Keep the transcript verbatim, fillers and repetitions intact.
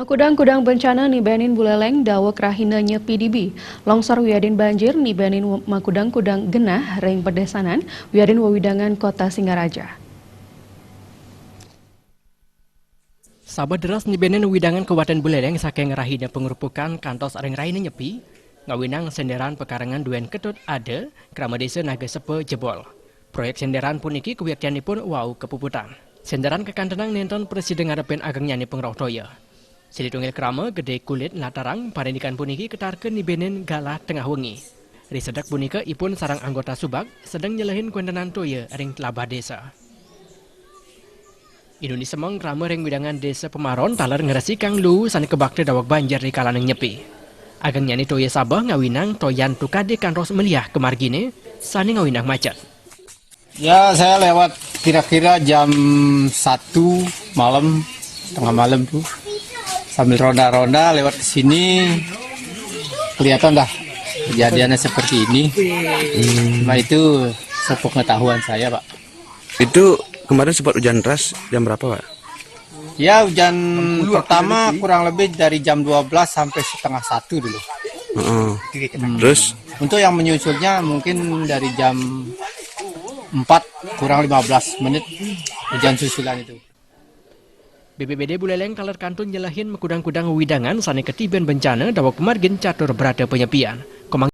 Kudang-kudang bencana nibenin Buleleng daweg rahina Nyepi dibi. Longsor wiadin banjir nibenin makudang-kudang genah ring pedésanan wiadin wewidangan Kota Singaraja. Sabeh deras nibenin wewidangan Kabupaten Buleleng saking rahina pangrupukan kantos ring rahina Nyepi, ngawinang senderan pekarangan duen Ketut Ada, krama Désa Naga Sepa jebol. Proyek senderan puniki kawiaktianipun wau kapuputang. Senderan kakantenang nénten prasida ngadepin agengnyané pangrauh toya. Silih tunggil krama Gedé Kulit nlatarang parindikan puniki katarka nibenin galah tengah wengi. Ri sedek punika ipun sareng anggota Subag sedeng nyelehin kuéntenan toya ring tlabah désa. Inuni semeng krama ring wewidangan Désa Pemaron taler ngresikang luu sané kabakta daweg banjir ri kalaning Nyepi. Agengnyané toya sabeh ngawinang toyan tukadé kantos meliah ka marginé sané ngawinang macet. Ya, saya lewat kira-kira jam satu malam, tengah malam tuh. Sambil ronda-ronda lewat ke sini, kelihatan dah kejadiannya seperti ini. Cuma itu sepengetahuan saya, Pak. Itu kemarin sempat hujan deras jam berapa, Pak? Ya, hujan pertama kurang lebih dari jam dua belas sampai setengah satu dulu. Heeh. Terus? Untuk yang menyusulnya mungkin dari jam empat kurang lima belas menit hujan susulan itu. B P B D Buleleng taler kantun nyelehin makudang-kudang wewidangan sané katiban bencana daweg pamargin catur brata panyepian. Komang